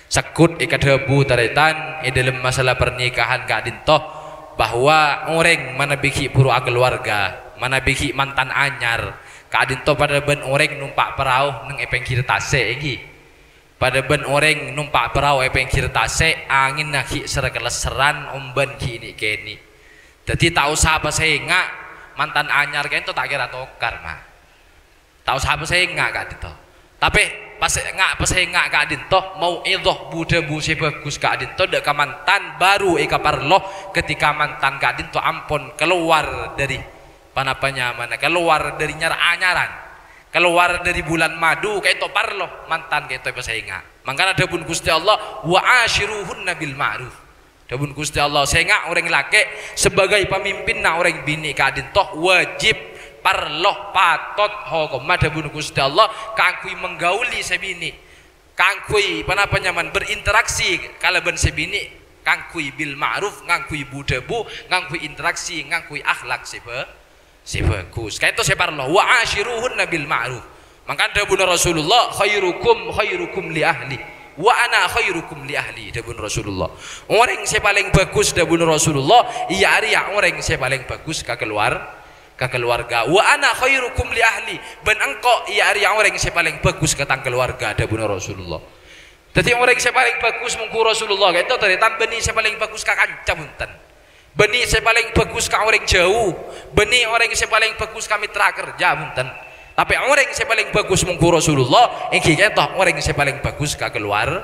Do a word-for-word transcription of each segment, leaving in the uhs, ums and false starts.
Segghut èkadhâbu tarètan è dhâlem masalah pernikahan ka'dinto, bahwa orèng manabi ghi' buru akaluwarga, manabi ghi' mantan anyar, ka'dinto padâ bân orèng nompa' parao neng è pèngghir tasè', ènggi. Padâ bân orèng nompa' parao è pèngghir tasè', anginna ghi' ser-kalesseran, ombhân ghi' nè'-kènè'. Dhâddhi ta' osa pasènga', mantan anyar ka'dinto ta' kèra tokar, Ma. Ta' osa pasènga' ka'dinto. Tapè pasènga'-pasènga' ka'dinto, mau'idhah, bu-dhâbu sè bhâghus ka'dinto dâ' ka mantan bhuru èkaparlo ketika mantan ka'dinto ampon kalowar dhâri, panapa nyamana, kalowar dhâri nyar-anyaran, kalowar dhâri bulân madu, ka'dinto parlo mantan ka'dinto èpasènga'. Mangkana dhâbuna Ghustè Allah, "Wa asyiruhunna bil ma'ruf." Dhâbuna Ghustè Allah, "Sènga' orèng lakè' sabâgâi pamimpinna orèng binè' ka'dinto wajib, parlo, patot, hokomma," dhâbuna Ghustè Allah, "kaangghuy mangghâuli sè binè', kaangghuy panapa nyamana, berinteraksi kalabân sè binè', kaangghuy bil ma'ruf, ngangghuy bu-dhâbu, ngangghuy interaksi, ngangghuy akhlak sè bhâ-, sè bhâghus." Ka'dinto sè parlo, "Wa asyiruhunna bil ma'ruf." Mangkana dhâbuna Rasulullah, "Khairukum khairukum li ahli, wa ana khairukum li ahli," dhâbuna Rasulullah. Orèng sè palèng bhâghus dhâbuna Rasulullah, iyâ arèya orèng sè palèng bhâghus ka kalowar-, ka kalowarga. "Wa ana khairukum li ahli," bân engko' iyâ arèya orèng sè palèng bhâghus ka tang kalowarga, dhâbuna Rasulullah. Dhâddhi orèng sè palèng bhâghus mongghu Rasulullah, ka'dinto tarètan, bânnè sè palèng bhâghus ka kanca, bhunten. Bânnè sè palèng bhâghus ka orèng jhâu, bânnè orèng sè palèng bhâghus ka mitra kerja, bhunten. Tapè orèng sè palèng bhâghus mongghu Rasulullah, ènggi ka'dinto orèng sè palèng bhâghus ka kalowar-,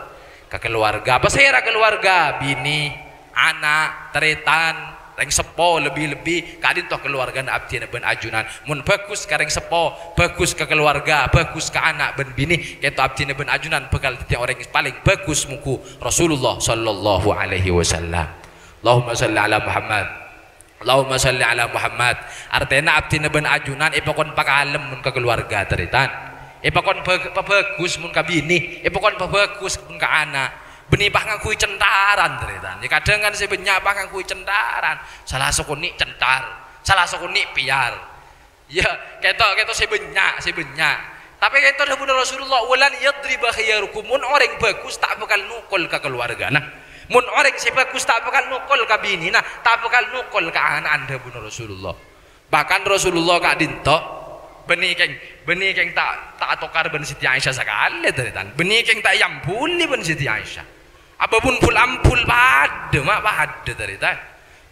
ka kalowarga. Pasèra kalowarga? Binè, ana', tarètan, rèng seppo, lebbi-lebbi ka'dinto kalowargana abdhina bân ajunan. Mon bhâghus ka rèng seppo, bhâghus ka kalowarga, bhâghus ka ana' bân binè, ka'dinto abdhina bân ajunan bhâkal dhâddhi orèng palèng bhâghus mongghu Rasulullah sallallahu alaihi wasallam. Allahumma shalli ala Muhammad. Allahumma shalli ala Muhammad. Artèna abdhina bân ajunan èpakon pakalem mon ka kalowarga, tarètan. Èpakon bhâg-, pabhâghus mon ka binè, èpakon pabhâghus mon ka ana'. Bânnè pas ngangghuy centaran, tarètan. Yâ, kadhâng kan sè bânnya' pas ngangghuy centaran. Sala sakonè' centar, sala sakonè' pèyar. Yâ, ka'dinto, ka'dinto sè bânnya', sè bânnya'. Tapè ka'dinto dhâbuna Rasulullah, "Walan yadriba khiyarukum," mon orèng bhâghus ta' bhâkal nokol ka kalowargana. Mon orèng sè bhâghus ta' bhâkal nokol ka binèna, ta' bhâkal nokol ka ana'na, dhâbuna Rasulullah. Bahkan Rasulullah ka'dinto, bânnè kèng, bânnè kèng ta', ta' atokar bân Siti Aisyah sakalè, tarètan. Bânnè kèng ta' èambuli bân Siti Aisyah. Apa pon bul-ambul padâ, ma', padâ, tarètan.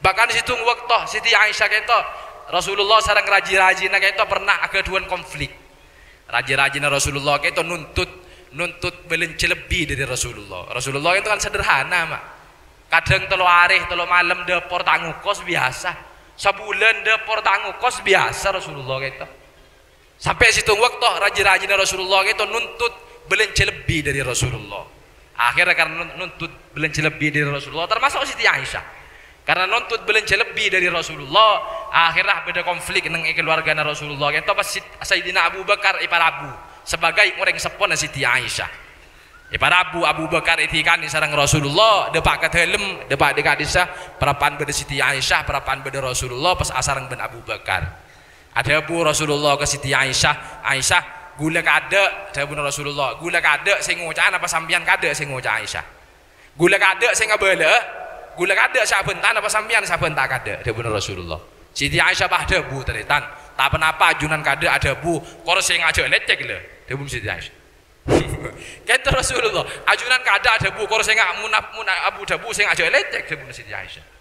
Bahkan sèttong bâkto Siti Aisyah ka'dinto, Rasulullah sareng rajhi-rajhina ka'dinto pernah aghâdhuwân konflik. Rajhi-rajhina Rasulullah ka'dinto nuntut, nuntut bâlânjhâ lebbi dhâri Rasulullah. Rasulullah ka'dinto kan sederhana, ma'. Kadhâng tello arè, tello malem dâpor ta' ngokos biyasa. Sabulân dâpor ta' ngokos biyasa Rasulullah ka'dinto. Sampè' sèttong bâkto rajhi-rajhina Rasulullah ka'dinto nuntut bâlânjhâ lebbi dhâri Rasulullah. Akhirnya karena nun-, nuntut bâlânjhâ lebbi dhâri Rasulullah, termasuk Siti Aisyah. Karena nuntut bâlânjhâ lebbi dhâri Rasulullah, akhirnya bâdâ konflik neng è kalowargana Rasulullah. Ka'dinto pas Sid-, Sayyidina Abu Bakar èparabu sebagai orèng seppona Siti Aisyah. Èparabu Abu Bakar èdhikanè sareng Rasulullah, dâpa' ka dâlem, dâpa' dhi-ka'dhissa', parappa'na bâdâ Siti Aisyah, parappa'na bâdâ Rasulullah, pas asareng bân Abu Bakar. Adhâbu Rasulullah ka Siti Aisyah, "Aisyah, ghulâ kaadâ'," dhâbuna Rasulullah, "ghulâ kaadâ' sè ngoca'a napa sampèyan kaadâ' sè ngoca'a, Aisyah? Ghulâ kaadâ' sè ngabâlâ'â, ghulâ kaadâ' sè abhânta napa sampèyan sè abhânta kaadâ'?" dhâbuna Rasulullah. Siti Aisyah pas adhâbu, "Tarètan, ta' ponapa ajunan kaadâ' adhâbu, kor sènga' jhâ' lècèk, lè," dhâbuna Siti Aisyah. Ka'dinto Rasulullah, "Ajunan kaadâ' adhâbu, kor sènga' mon, mon abu dhâbu sènga' jhâ' lècèk," dhâbuna Siti Aisyah.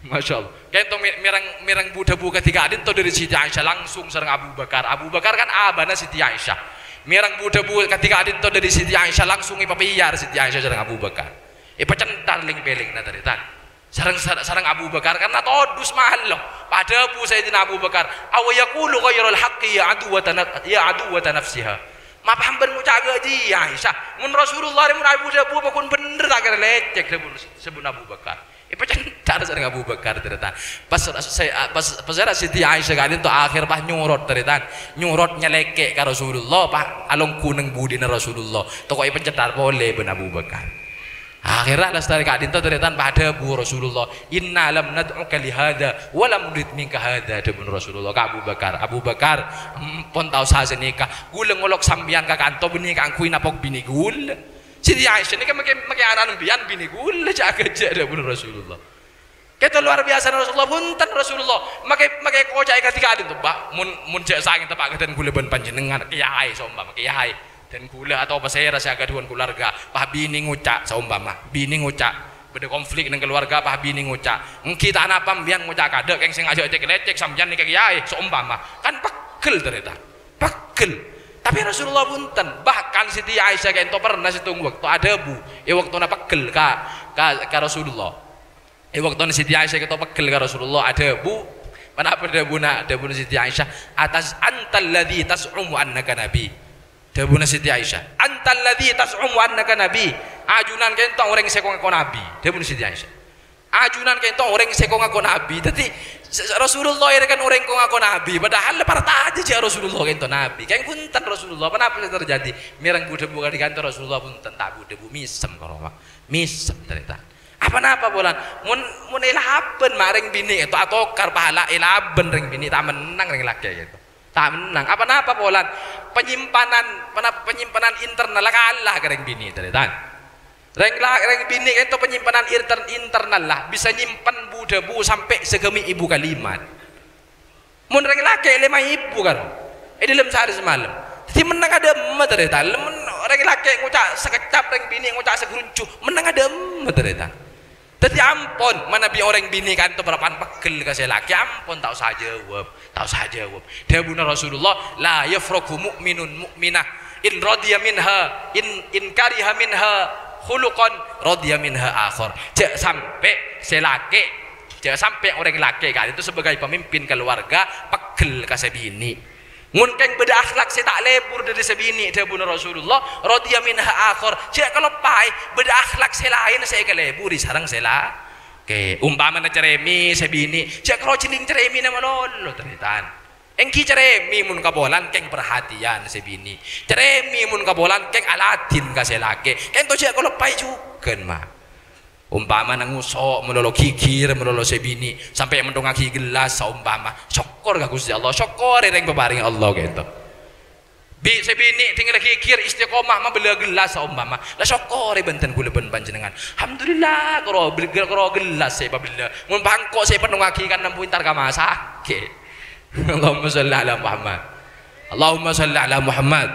Masya Allah. Ka'dinto mè-, mèreng, mèreng bu-dhâbu kadhi ka'dinto dhâri Siti Aisyah langsung sareng Abu Bakar. Abu Bakar kan abana Siti Aisyah. Mèreng bu-dhâbu kadhi ka'dinto dhâri Siti Aisyah langsung èpapèyar Siti Aisyah sareng Abu Bakar. Èpacentar lèng-pèlèngnga, tarètan. Sareng, sar-, sareng Abu Bakar karena todus malo. Pas adhâbu Sayyidina Abu Bakar, "Aw yaqulu ghairal haqqi ya aduwwata naf-, ya aduwwata nafsiha." Mapa sampèyan ngoca' ghâ' jiyâ, Aisyah? Mon Rasulullah rè mon abu dhâbu apa ghun bhender ta' kèra lècèk, dhâbuna, dhâbuna Abu Bakar. Èpacentar sareng Abu Bakar, tarètan. Pas, pas, pas, pas Siti Aisyah ka'dinto akhèr pas nyorot, tarètan. Nyorot nyalèkè' ka Rasulullah, pas alongghu neng budina Rasulullah. Toko èpacentar polè bân Abu Bakar. Akhèrra lastarè ka'dinto tarètan pas adhâbu Rasulullah, "Inna lam nad'uka li hadza wa lam nurid minka hadza," dhâbuna Rasulullah ka Abu Bakar. "Abu Bakar, ampon ta' osa sanèka. Ghulâ ngolok sampèyan ka kanto bânnè kaangghuy napok binè ghulâ. Siti Aisyah nèka makè, makè ana'na empiyan binè kaulâ jâ' ghâjâ' dhâbuna Rasulullah. Kèto luar biasa Rasulullah, bhunten Rasulullah. Makè, makè koca'è kadhi-kadhi to, Pak. Mon, mon jâ' saèngghâ teppa' ghâdhân kaulâ bân panjhennengngan, kèyaè saompama, kèyaè. Dân kaulâ atau pasèra sè aghâdhuwân kaluarga, pas binè ngoca' saompama, binè ngoca'. Bâdâ konflik neng kaluarga, pas binè ngoca'. Èngghi ta' napa empiyan ngoca' kadâ', kèng sè ngajhâk cèk-lècèk sampèyan nèka kèyaè, saompama. Kan pegghel, tarètan. Pegghel. Tapè Rasulullah bhunten. Bahkan Siti Aisyah kènto pernah sèttong bâkto adhâbu, è bâktona pegghel ka, ka, ka Rasulullah. È bâktona Siti Aisyah kènto pegghel ka Rasulullah, adhâbu, "Ponapa dhâbuna, dhâbuna Siti Aisyah, atas antal ladzi tas'umu annaka nabi?" Dhâbuna Siti Aisyah, "Antal ladzi tas'umu annaka nabi?" Ajunan kènto orèng sè ko-ngako nabi, dhâbuna Siti Aisyah. Ajunan kènto orèng sè ko-ngako nabi. Dhâddhi, s-, Rasulullah èrèkan orèng ko-ngako nabi, padahal partajâ jâ' Rasulullah kènto nabi. Kèng bhunten Rasulullah, ponapa sè terjadi? Mèreng bu-dhâbu kadhi ka'dinto Rasulullah bhunten, ta' bu-dhâbu, mèsem karo, Pak. Mèsem, tarètan. Apa napa polana? Mon, mon èlabân ma' rèng binè' kènto atokar pahala èlabân rèng binè', ta' mennang rèng lakè' kènto. Ta' mennang. Apa napa polana? Penyimpanan, penap-, penyimpanan internal kala ka rèng binè', tarètan. Rèng la-, rèng binè' kènto penyimpanan inter-, internal la, bisa nyimpen bu-dhâbu sampè' sagâmè' èbu kalimat. Mon rèng lakè' lèma èbu karo, è dhâlem saarè samalem. Dhâddhi mennang adâmma, tarètan. Mon rèng lakè' ngoca' sakeccap, rèng binè' ngoca' sagruncu, mennang adâmma, tarètan. Dhâddhi ampon, manabi orèng binè' ka'dinto parappa'na pegghel ka sè lakè', ampon ta' osa ajâwâb, ta' osa ajâwâb. Dhâbuna Rasulullah, "La yafraqu mu'minun mu'minah, in radiya minha, in, in kariha minha khuluqan, radiya minha akhar." Jâ' sampè' sè lakè', jâ' sampè' orèng lakè' ka'dinto sebagai pemimpin keluarga pegghel ka sè binè'. Mon kèng bâdâ akhlak sè ta' lebur dhâri sè binè', dhâbuna Rasulullah, "Radiya minha akhar." Jâ' kaloppaè, bâdâ akhlak sè laèn sè èkaleburi sareng sè lakè'. Ompamana carèmè sè binè', jâ' karo jhâlling carèmèna malolo, tarètan. Èngghi carèmè mon kapolan kèng parhatèyan sè binè'. Carèmè mon kapolan kèng aladhin ka sè lakè'. Kènto jâ' kaloppaè jhughân, Ma'. Ompamana ngoso' malolo, ghighir malolo sè binè', sampè' mentongngaghi gellas saompama. Sokkor ka Ghustè Allah, sokkor èrèng paparèngnga Allah kènto. Bi-, sè binè' dhing la ghighir istiqomah mabellâ gellas saompama. La sokkorè bhunten kaulâ bân panjhennengngan. Alhamdulillah, karo bel-, karo gellas sè èpabellâ. Mon bâ' engko' sè èpentongngaghi kan nambu entar ka ma' sakè'. Allahumma shalli ala Muhammad. Allahumma shalli ala Muhammad.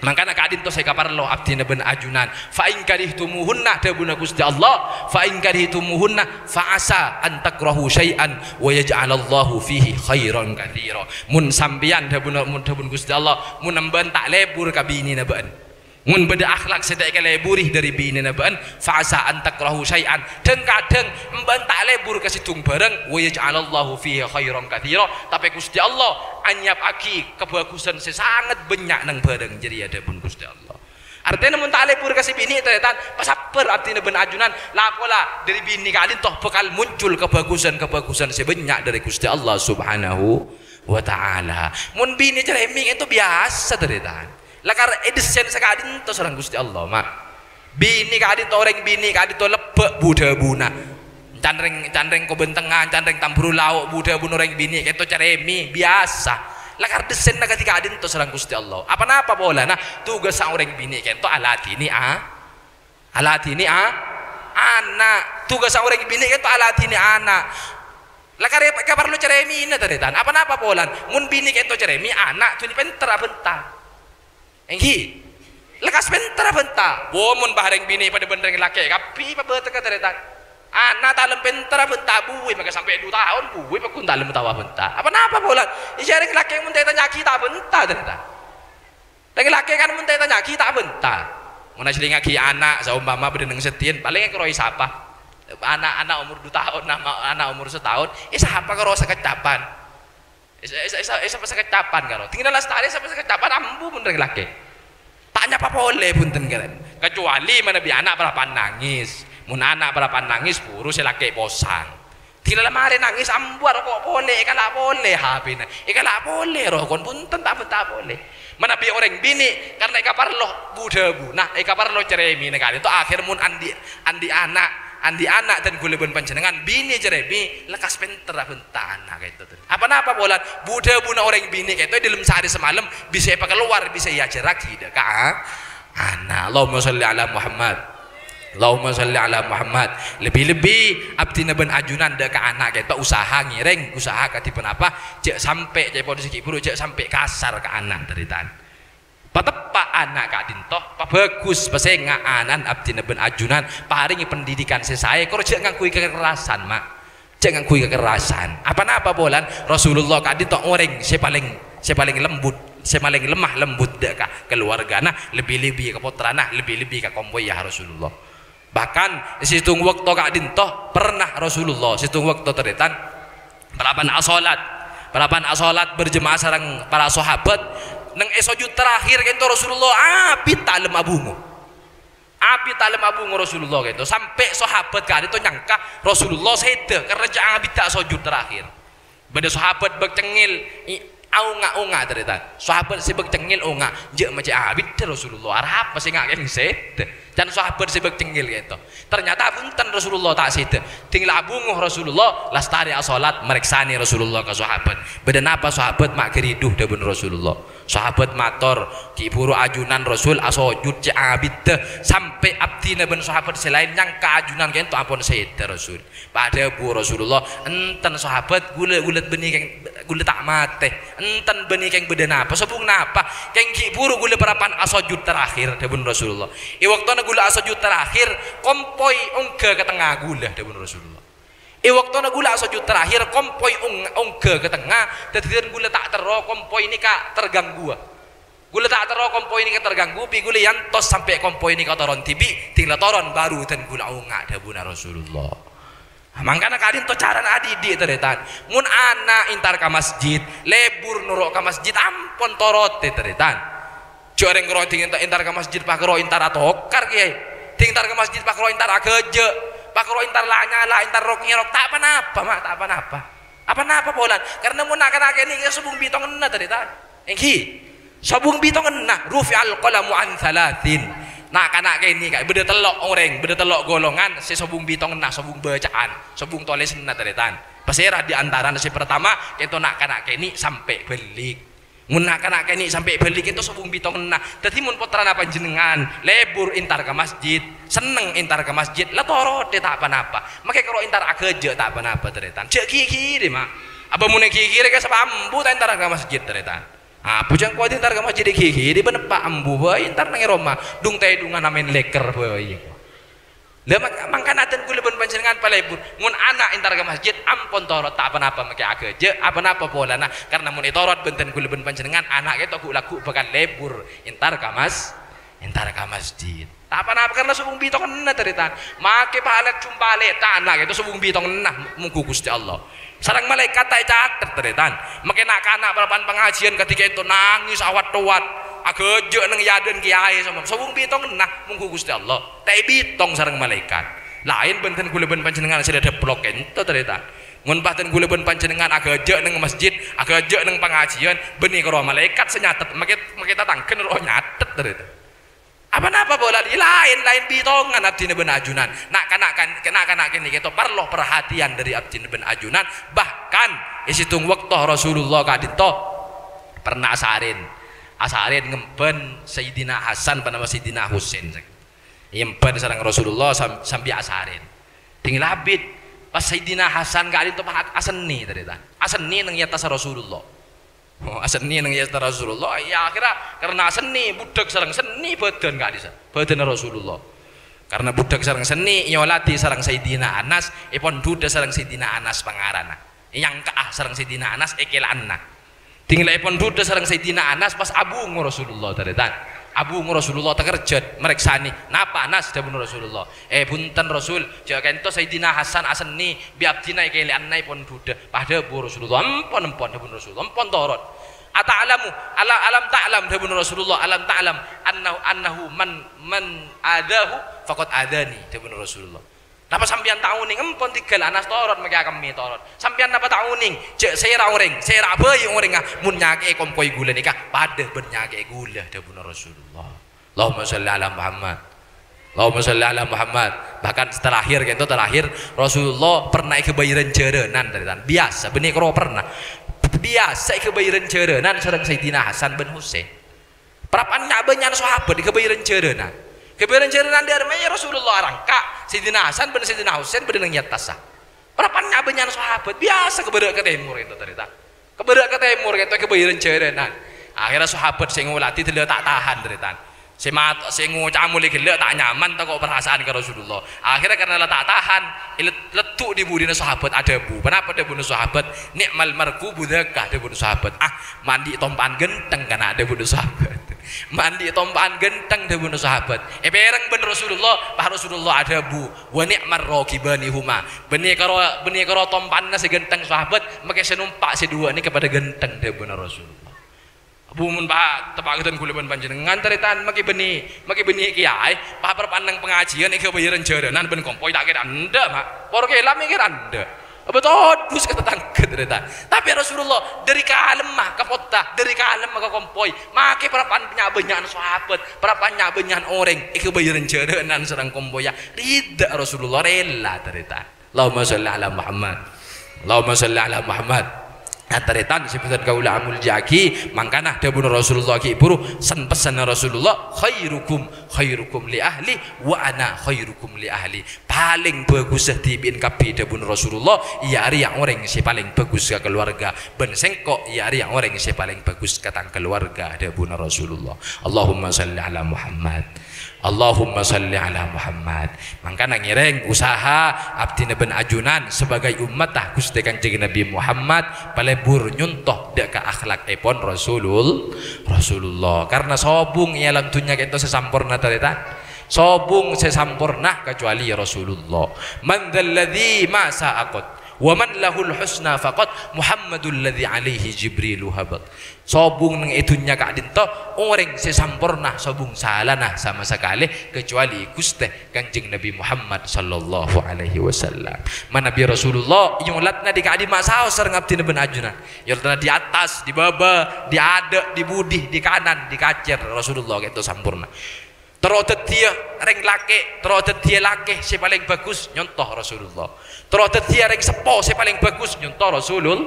Mangkana ka'dinto sè èkaparlo abdhina bân ajunan. "Fa in karihtumuhunna," dhâbuna Ghustè Allah, "fa in karihtumuhunna, fa asa an takrahu syai'an wa yaj'alallahu fihi khairan katsira." Mon sampèyan, dhâbuna, mon dhâbuna Ghustè Allah, mon embân ta' lebur ka binèna bâ'na. Mon bâdâ akhlak sè ta' èkaleburè dhâri binèna bâ'na, "Fa asa an takrahu syai'an." Dhâng-kadhâng embân ta' lebur ka sèttong bhârâng, "Wa yaj'alallahu fihi khairan katsira." Tapè Ghustè Allah anyapaghi kabhâghusân sè sanget bânnya' neng bhârâng jârèya, dhâbuna Ghustè Allah. Artèna mon ta' lebur ka sè binè', tarètan, pasabbhâr abdhina bân ajunan, la pola dhâri binè' ka'dinto bhâkal muncul kabhâghusân-kabhâghusân sè bânnya' dhâri Ghustè Allah Subhanahu wa Ta'ala. Mon binè' carèmè ka'dinto biyasa, tarètan. Lakar èdessèn saka'dinto sareng Ghustè Allah, Ma'. Binè' ka'dinto, orèng binè' ka'dinto lebbâ' bu-dhâbuna. Can rèng, can rèng kobhântengngan, can rèng tambhuru lao', bu-dhâbuna orèng binè' ka'dinto carèmè, biyasa. Lakar dessènna kadhi ka'dinto sareng Ghustè Allah. Apa-napa polana, tugassa orèng binè' ka'dinto aladhinè a-, aladhinè a-, ana'. Tugassa orèng binè' ka'dinto aladhinè ana'. Lakar èp-, èkaparlo carèmèna, tarètan. Apa-napa polana, mon binè' ka'dinto carèmè, ana' dhuli pènter abhânta. Èngghi. Lekkas pènter abhânta. Wo, mon bâ' rèng binè' padâ bân rèng lakè', kabbhi pabâtèka tarètan. Ana' ta' lem pènter abhânta, buwi makè sampè' du taon, buwi pagghun ta' lem tao abhânta. Apa-napa polana? Iyâ, rèng lakè' mon ta' ètanya'aghi ta' abhânta, tarètan. Rèng lakè' kan mon ta' ètanya'aghi ta' abhânta. Mon asellingngaghi ana', saompama bâdâ neng seddhi'ân, palèng èkarowa sapa. Ana', ana' omor du taon, ana', ana' omor sataon, èsapa karo sakeccapan. Èsa-, èsa-, èsa-, èsapa sakeccapan karo. Dhingghâna lastarè èsapa sakeccapan ambu mon rèng lakè'. Ta' nyapa polè bhunten kèra. Kecuali manabi ana' parappa'na nangès. Mon ana' parappa'na nangès, buru sè lakè' posang. Dhingghâna la marè nangès ambu aroko' polè, èkala' polè H P-na. Èkala' polè rokon, bhunten ta' bhânta polè. Manabi orèng binè', karna èkaparlo bu-dhâbuna, èkaparlo carèmèna ka'dinto akhèr mon andi', andi' ana', andi' ana' dân kaulâ bân panjhennengngan, binè' carèmè, lekkas pènter abhânta ana' ka'dinto. Apa-napa polana bu-dhâbuna orèng binè' ka'dinto è dâlem saarè samalem bisa èpakalowar, bisa èajhârraghi dâ' ka-, Ana', Allahumma sholli ala Muhammad. Allahumma sholli ala Muhammad. Lebbi-lebbi abdhina bân ajunan dâ' ka ana' kènto usaha ngèrèng, usaha kadhi ponapa, jhâ' sampè' ca'èpon sè ghi' bhuru, jhâ' sampè' kasar ka ana', tarètan. Pateppa' ana' ka'dinto, pabhâghus, pasènga' ana'na abdhina bân ajunan, parèngè pendidikan sè saè, kor jhâ' ngangghuy kakerasan, ma'. Jhâ' ngangghuy kakerasan. Apa-napa polana Rasulullah ka'dinto orèng sè palèng, sè palèng lembut, sè palèng lemah lembut dâ' ka kaluwargana, lebbi-lebbi ka pottrana, lebbi-lebbi ka kompoyya Rasulullah. Bahkan, sèttong bâkto ka'dinto, pernah Rasulullah, sèttong bâkto tarètan, parappa'na asholat, parappa'na asholat berjemaah sareng para sahabat, neng è sojud terakhir kènto Rasulullah abit ta' lem abungo. Abit ta' lem abungo Rasulullah kènto, sampè' sahabat ka'dinto nyangka Rasulullah sèdhâ karna jhâ' abit ta' sojud terakhir. Bâdâ sahabat bâk cengngel, i-, aonga'-onga', tarètan. Sahabat sè bâk cengngel onga', jhâ' ma' cè' abit dâ' Rasulullah, arapa sè nga' kèng sèdhâ? Can sahabat sè bâk cengngel kènto. Ternyata bhunten Rasulullah ta' sèdhâ. Ding la abungo Rasulullah, lastarè asholat, marèksanè Rasulullah ka sahabat. Bâdâ napa sahabat ma' ghâridhu dhâbuna Rasulullah? Sahabat mator, "Ghi' bhuru ajunan Rasul asojud cè' abiddhâ, sampè' abdhina bân sahabat sè laèn nyangka ajunan kènto ampon sèdhâ, Rasul." Padhâbu Rasulullah, "Enten, sahabat, ghulâ, ghulâ bânnè kèng, ghulâ ta' matè. Enten bânnè kèng bâdâ napa, sobung napa? Kèng ghi' bhuru ghulâ parappa'na asojud terakhir," dhâbuna Rasulullah. "È bâktona ghulâ asojud terakhir, kompoy ongghâ ka tengnga ghulâ," dhâbuna Rasulullah. È bâktona ghulâ asojud terakhir, kompoy ong-, ongghâ ka tengnga, dhâddhi dhân ghulâ ta' terro kompoy nèka tergangguwâ. Ghulâ ta' terro kompoy nèka terganggu, bi' ghulâ èyantos sampè' kompoy nèka toron dhibi', ding la toron bhuru dhân ghulâ onga', dhâbuna Rasulullah. Mangkana ka'dinto carana adidik, tarètan. Mon ana' entar ka masjid, lebur noro' ka masjid, ampon torotè, tarètan. Jhâ' rèng karo ding enta-, entar ka masjid, pas karo entar atokar, Kèyaè. Ding entar ka masjid, pas karo entar aghâjâ', pas karo entar la nyala, entar rok-ngèrok, ta' pa-napa, ma', ta' pa-napa. Apa-napa polana? Karna mon na'-kana' kènè' sobung bitongnga, tarètan. Èngghi. Sobung bitongnga, rufi'al qalamu an tsalatsin. Na'-kana' kènè' ka-, bâdâ tello' orèng, bâdâ tello' golongan sè sobung bitongnga, sobung bâca'an, sobung tolèsanna, tarètan. Pasèra di antarana sè partama, kènto na'-kana' kènè' sampè' bâli'. Mon na'-kana' kènè' sampè' bâli' kènto sobung bitongnga. Dhâddhi mon pottrana panjhennengngan lebur entar ka masjid, senneng entar ka masjid, la torotè ta' pa-napa. Makè karo entar aghâjâ' ta' pa-napa, tarètan. Jhâ' ghighirè, ma'. Apa mon èghighirè ka sapa ambu ta' entar ka masjid, tarètan. Apa jhâ' engko' entar ka masjid èghighirè, bân eppa' ambu bhâi entar neng è roma, dung-tèdungan amèn lèkèr bhâi. La, mak-, mangkana dhân ghulâ bân panjhennengngan palebur. Mon ana' entar ka masjid, ampon torot, ta' pa-napa makè aghâjâ', apa-napa polana. Karna mon ètorot bân dhân ghulâ bân panjhennengngan, ana' kèto ghu'-lagghu' bhâkal lebur entar ka mas-, entar ka masjid. Ta' pa-napa karna sobung bitongnga, tarètan. Makè palèt-jumpalèt, ta' ana' kèto sobung bitongnga, mongghu Ghustè Allah. Sareng malaèkat ta' ècatet, tarètan. Makè na'-kana' parappa'na pangajhiyân kadhi kèto nangès awat-towat. Aghâjâ' neng è adâ'na kèyaè, soma. Sobung bitongnga, mongghu Ghustè Allah. Ta' èbitong sareng malaèkat. Laèn bân dhân ghulâ bân panjhennengngan sè la dâplok kènto, tarètan. Mon pas dhân ghulâ bân panjhennengngan aghâjâ' neng masjid, aghâjâ' neng pangajhiyân, bânnè karo malaèkat sè nyatet, makè, makè tatangghâna roh nyatet, tarètan. Apa-napa polana, laèn, laèn bitongnga abdhina bân ajunan. Na'-kana' kan, na'-kana' kènè' kèto parlo parhatèyan dâri abdhina bân ajunan. Bahkan, è sèttong bâkto Rasulullah ka'dinto pernah asarèn. Asarèn ngembhân Sayyidina Hasan, panama Sayyidina Husain. Ngembhân sareng Rasulullah sam-, sambi asarèn. Ding labit, pas Sayyidina Hasan ka'dinto pas asennè, tarètan. Asennè neng è attassa Rasulullah. Oh, asennè neng è attassa Rasulullah. Iyâ, akhèrra karna asennè, budhâk sareng sennè bhâdhân ka'dissa', bhâdhânna Rasulullah. Karna budhâk sareng sennè, èolatè sareng Sayyidina Anas, èpondhudhâ sareng Sayyidina Anas pangarana. Èyangka'a sareng Sayyidina Anas, èkèla'ana. Ding la èpondhudhâ sareng Sayyidina Anas, pas abungo Rasulullah, tarètan. Abungo Rasulullah, takerjhât, marèksanè. "Napa, Anas?" dhâbuna Rasulullah. "Eh, bhunten, Rasul, jhâ' kènto Sayyidina Hasan asennè, bi' abdhina èkèla'ana èpondhudhâ." Pas dhâbu Rasulullah, "Empon, empon," dhâbuna Rasulullah, "empon torot." "Ata'lamu, ala-, alam ta'lam," dhâbuna Rasulullah, "alam ta'lam annahu, annahu man, man adzahu faqad adzani," dhâbuna Rasulullah. "Napa sampèyan ta' onèng?" "Empon, tèghâl Anas torot, makè akemmè torot. Sampèyan napa ta' onèng jhâ' sèra orèng, sèra bhâi orèngnga mon nyakè'è kompoy ghulâ nèka padâ bân nyakè'è ghulâ," dhâbuna Rasulullah. Allahumma sholli ala Muhammad. Allahumma sholli ala Muhammad. Bahkan terakhir, kènto terakhir, Rasulullah pernah èghâbây rèn-jhârânan, tarètan. Biyasa, bânnè karo pernah. Biyasa èghâbây rèn-jhârânan sareng Sayyidina Hasan bân Husain. Parappa'na nya'-bânnya'an sahabat èkabâjârân jhârânan. Kabâjârân jhârânan dâri armè, Rasulullah arangka', Sayyidina Hasan bân Sayyidina Husain bâdâ neng è attassa. Parappa'na nya'-bânnya'an sahabat, biyasa ka bârâ' ka tèmor kènto, tarètan. Ka bârâ' ka tèmor kènto èkabâjârân jhârânan. Akhèrra sahabat sè ngolatè ghellâ' ta' tahan, tarètan. Sè mat-, sè ngoca' molè ghellâ' ta' nyaman tako' parasaan ka Rasulullah. Akhèrra karna la ta' tahan, èlet-, leddhu' dhi-budhina sahabat adhâbu. Ponapa dhâbuna sahabat? "Ni'mal markubu dzaka," dhâbuna sahabat. "Ah, ma' andi' tompa'an ghântheng kana'," dhâbuna sahabat. "Ma' andi' tompa'an ghântheng," dhâbuna sahabat. Èpèrèng bân Rasulullah, pas Rasulullah adhâbu, "Wa ni'mar rakibani huma." Bânnè karo, bânnè karo tompa'anna sè ghântheng sahabat, makè sè nompa' sè duwâ' nèka padâ ghântheng, dhâbuna Rasulullah. Bu, mon pa-, teppa' ghâdhân kaulâ bân panjhennengngan, tarètan, makè bânnè, makè bânnè kèyaè, pa-, parappa'na pangajiyân èkabâjârân jhârânan bân kompoy ta' kèra endâ', Ma'. Poro kèla mè' kèra endâ'. Abâ todus ka tatangghâ, tarètan. Tapè Rasulullah dâri kalemma ka potta, dâri kalemma ka kompoy, makè parappa'na nya'-bânnya'an sahabat, parappa'na nya'-bânnya'an orèng èkabâjârân jhârânan sareng kompoyya. Ridha Rasulullah, rela, tarètan. Allahumma shalli ala Muhammad. Allahumma shalli ala Muhammad. Nah, tarètan sè bhâdhân kaulâ amoljâ'aghi, mangkana dhâbuna Rasulullah ghi' bhuru, sen-, pessenna Rasulullah, "Khairukum khairukum li ahli, wa ana khairukum li ahli." Palèng bhâghussa dhibi'en kabbhi dhâbuna Rasulullah, iyâ arèya orèng sè palèng bhâghus ka kaluwarga, bân sèngko' iyâ arèya orèng sè palèng bhâghus ka tang kaluwarga, dhâbuna Rasulullah. Allahumma shalli ala Muhammad. Allahumma shalli ala Muhammad. Mangkana ngèrèng usaha abdhina bân ajunan sebagai ummatta Ghustè Kanjeng Nabi Muhammad, palebur nyonto dâ' ka akhlakèpon Rasulul-, Rasulullah. Karna sobung è alam dhunnya kènto sè samporna, tarètan. Sobung sè samporna kacuali Rasulullah. "Man dzalladzi ma sa'aqat, wa man lahul husna faqat, Muhammadul ladzi alaihi Jibrilu habat." Sobung neng è dhunnya ka'dinto, orèng sè samporna sobung salana sama sakalè, kacuali Ghustè Kanjeng Nabi Muhammad sallallahu alaihi wasallam. Manabi Rasulullah, nyolata dhi ka'dimma saos sareng abdhina bân ajunan. Nyolata dhi attas, dhi bâbâ, dhi adâ', dhi budi, dhi kanan, dhi kacèr, Rasulullah kènto samporna. Terro dhâddhiyâ rèng lakè', terro dhâddhiyâ lakè sè palèng bhâghus, nyonto Rasulullah. Terro dhâddhiyâ rèng seppo sè palèng bhâghus, nyonto Rasulul-,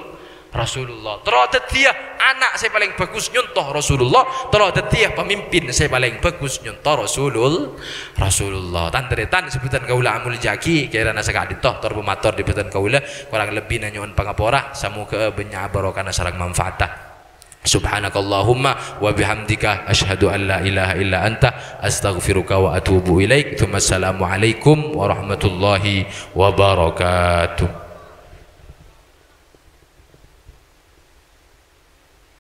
Rasulullah. Terro dhâddhiyâ ana' sè palèng bhâghus, nyonto Rasulullah. Terro dhâddhiyâ pamimpin sè palèng bhâghus, nyonto Rasulul-, Rasulullah. Tan-tarètan sè bhâdhân kaulâ amoljâ'aghi, kèrana saka'dinto tor pamator dhi bhâdhân kaulâ, korang lebbina nyo'on pangapora. Samoghâ bânnya' barokana sareng manfaatta. Subhanakallahumma wa bihamdika, asyhadu an la ilaha illa anta, astaghfiruka wa atubu ilaik. Tsumma assalamu alaikum warahmatullahi wabarakatuh.